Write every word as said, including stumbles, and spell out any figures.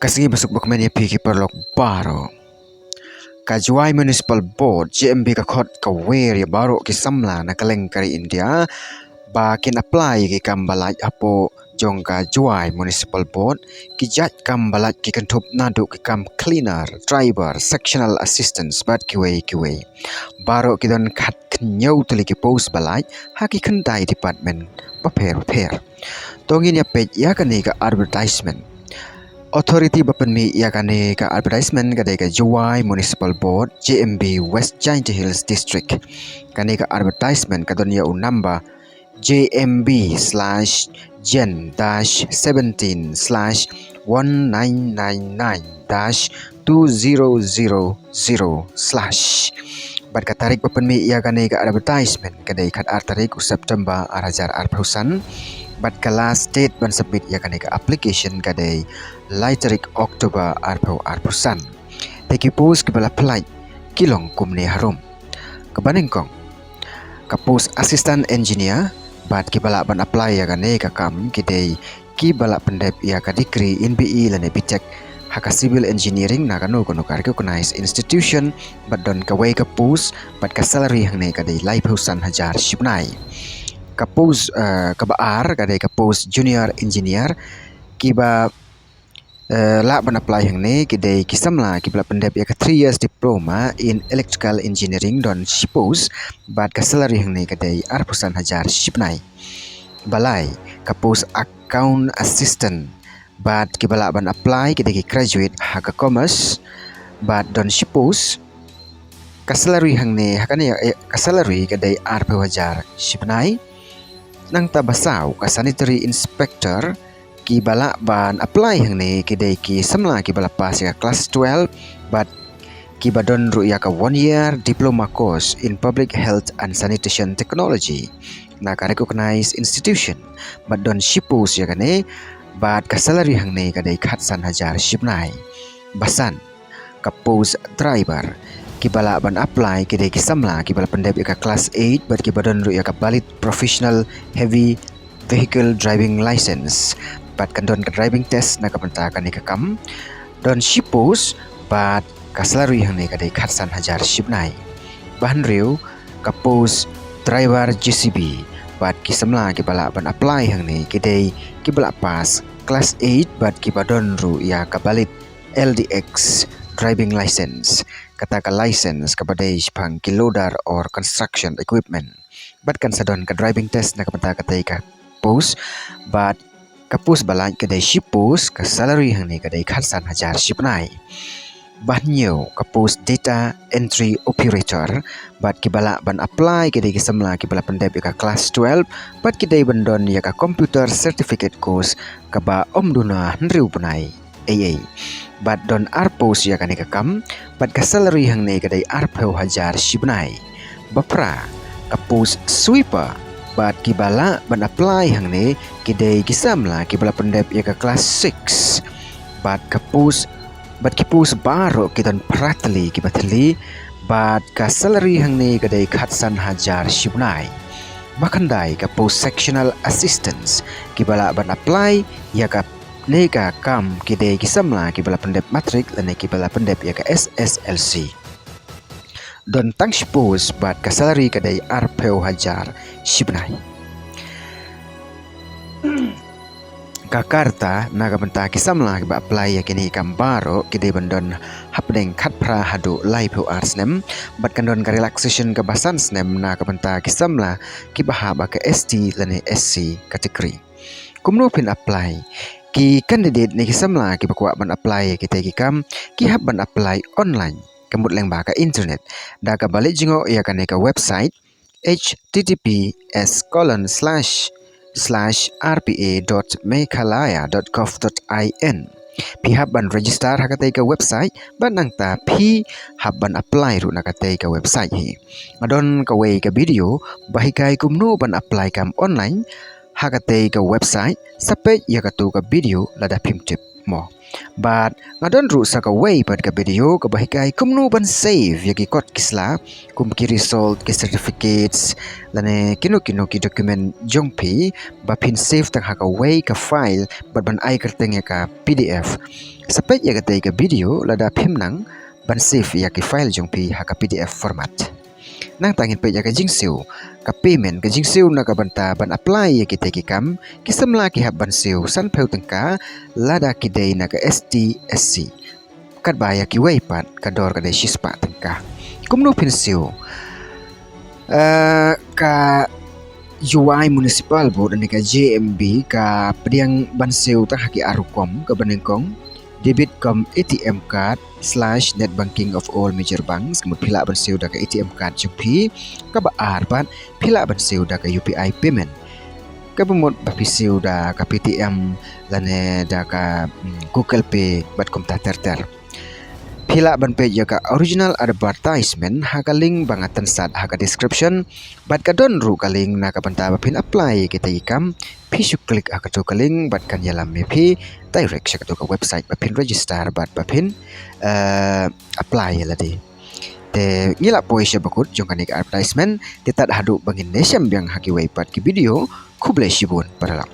Ka sngi basuk bakmen ïa phi ki paralok baroh. Ka Jowai Municipal Board, J M B, ka khot ka wer ïa baroh ki samla na kylleng ka ri India ba kin apply ki kam ba lait hapoh jong ka Jowai Municipal Board, ki jait kam ba lait ki kynthup naduh ki kam cleaner, driver, sectional assistants bad kiwei kiwei. Baroh ki don khathynñiew tylli ki post ba lait ha ki khyndai department bapher bapher. To ngin ïa peit ïa kane ka advertisement. Authority ba pynmih ïa kane ka advertisement ka dei ka Jowai Municipal Board, J M B, West Jaintia Hills District. Kane ka advertisement ka don ïa u number J M B slash Jen dash seventeen slash one nine nine nine dash two zero zero zero slash. Bad ka tarik ba pynmih ïa kane ka advertisement ka dei khatar tarik u September ar hajar arphew san. Bad ka last date ban submit ïa kane ka application ka dei lai tarik October arphew arphew san. Te ki post kiba la pynlait ki long kumne harum. Kaba nyngkong, ka post assistant engineer, bad kiba lah ban apply ïa kane ka kam ki dei kiba lah pyndep ïa ka degree in B E lane B Tech ha ka civil engineering na kano kano ka recognized institution, bad don kawei ka post, bad ka salary hangne ka dei laiphew san hajar shibnai. Ka post, eh, kaba ar ka dei ka post junior engineer, kiba eh, lah ban apply hangne ki dei ki samla kiba lah pyndep ïa ka three years diploma in electrical engineering, don shi post, bad ka salary hangne ka dei arphew san hajar shibnai. Ba lai, ka post account assistant, bad kiba lah ban apply ki dei ki graduate ha ka commerce, bad don shi post, ka salary hangne ha kane, eh, ka salary ka dei arphew hajar shibnai. Nangta ba saw, ka sanitary inspector, kiba lah ban apply hangne ki dei ki samla kiba la pass ïa ka class twelve, bad kiba don ruh ïa ka one year diploma course in public health and sanitation technology na ka recognized institution, bad don shi post ïa kane, bad ka salary hangne ka dei khatsan hajar shibnai. Ba san, ka post driver, kiba lah ban apply ki dei ki samla kiba la pyndep ïa ka class eight, bad kiba don ruh ïa ka valid professional heavy vehicle driving license. Bad kan don ka driving test na ka bynta kane ka kam. Don shi post, bad ka salary hangne ka dei khatsan hajar shibnai. Ba hynriew, ka post driver J C B, bad ki samla kiba lah ban apply hangne ki dei kiba lah pass class eight, bad kiba don ruh ïa ka valid L D X driving license. Kata ka license kaba dei shaphang ki loader or construction equipment. Bad kan sa don ka driving test na ka bynta katei ka post, bad ka post ba lait ka dei shi post, ka salary hangne ka dei khatsan hajar shibnai. Ba hynñiew, ka post data entry operator, bad kiba lah ban apply ki dei ki samla kiba la pyndep ïa ka class twelve, bad ki dei ban don ïa ka computer certificate course kaba ym duna hynriew bnai. Ei, ei. Bad don ar post ïa kane ka kam, bad ka salary hangne ka dei arphew hajar shibnai. Ba phra, ka post sweeper, bad kiba lah ban apply hangne ki dei ki samla kiba la pyndep ïa ka class six. Bad ka post, bad ki post baroh ki don phra tylli kiba thylli, bad ka salary hangne ka dei khatsan hajar shibnai. Ba khyndai, ka post sectional assistants, kiba lah ban apply ïa ka ne ka kam ki dei ki samla kiba la pyndep matric lane kiba la pyndep ïa ka S S L C. Don tang shi post bad ka salary ka dei arphew hajar shibnai. Ka karta na ka bynta ki samla kiba apply ïa kine ki kam baroh ki dei ban don hapdeng khatphra haduh laiphew ar snem, bad kan don ka relaxation kaba san snem na ka bynta ki samla kiba hap ha ka S T lane S C category. Kumno phin apply? Ki candidate ne ki samla kiba kwah ban apply ïa kitei ki kam, ki hap ban apply online, ka mut lyngba ka internet, da kaba leit jngoh ïa kane ka website, H T T P S colon slash slash R P A dot meghalaya dot gov dot I N. Phi hap ban register ha katei ka website, bad nangta phi hap ban apply ruh na katei ka website hi. Nga don kawei ka video ba hikai kumno ban apply kam online ha katei ka website, sa peit ïa katu ka video lada phim tip. mo. Bad nga don ruh sa kawei pat ka video kaba hikai kumno ban save ïa ki kot ki sla, kum ki result, ki certificates, lane kino kino ki document jong phi, ba phin save tang ha kawei ka file, bad ban ai kyrteng ïa ka P D F. Sa peit ïa katei ka video lada phim nang ban save ïa ki file jong phi ha ka P D F format. Nangta ngin peit ïa ka jingsiew ka payment, ka jingsiew na ka bynta ban apply ïa kitei ki kam, ki samla ki hap ban siew sanphew tyngka lada ki dei na ka S T S C. Katba ïa kiwei pat ka dor ka dei shispah tyngka. Kumno phin siew? Eh, ka Jowai Municipal Board, lane ka J M B, ka pdiang ban siew tang ha ki ar rukom, kaba nyngkong debit cum A T M card slash net banking of all major banks. Ka mut phi lah ban siew da ka A T M card jong phi. Kaba ar pat phi lah ban siew da ka U P I payment. Kaba mut ba phi siew da ka Paytm lane da ka, mm, Google Pay bad kumta ter ter. Phi lah ban peit ïa ka original advertisement ha ka link ba nga tynsat ha ka description. Bad ka don ruh ka link na ka bynta ba phin apply ïa kitei ki kam. Phi shu click ha kato ka link bad kan ïalam ïa phi direct sha kato ka website ba phin register bad ba phin, eh, apply ïa lade. Te ngi la poi sha bakut jong kane ka advertisement, te tad haduh ba ngin ïashem biang ha kiwei pat ki video, khublei shibun para lok.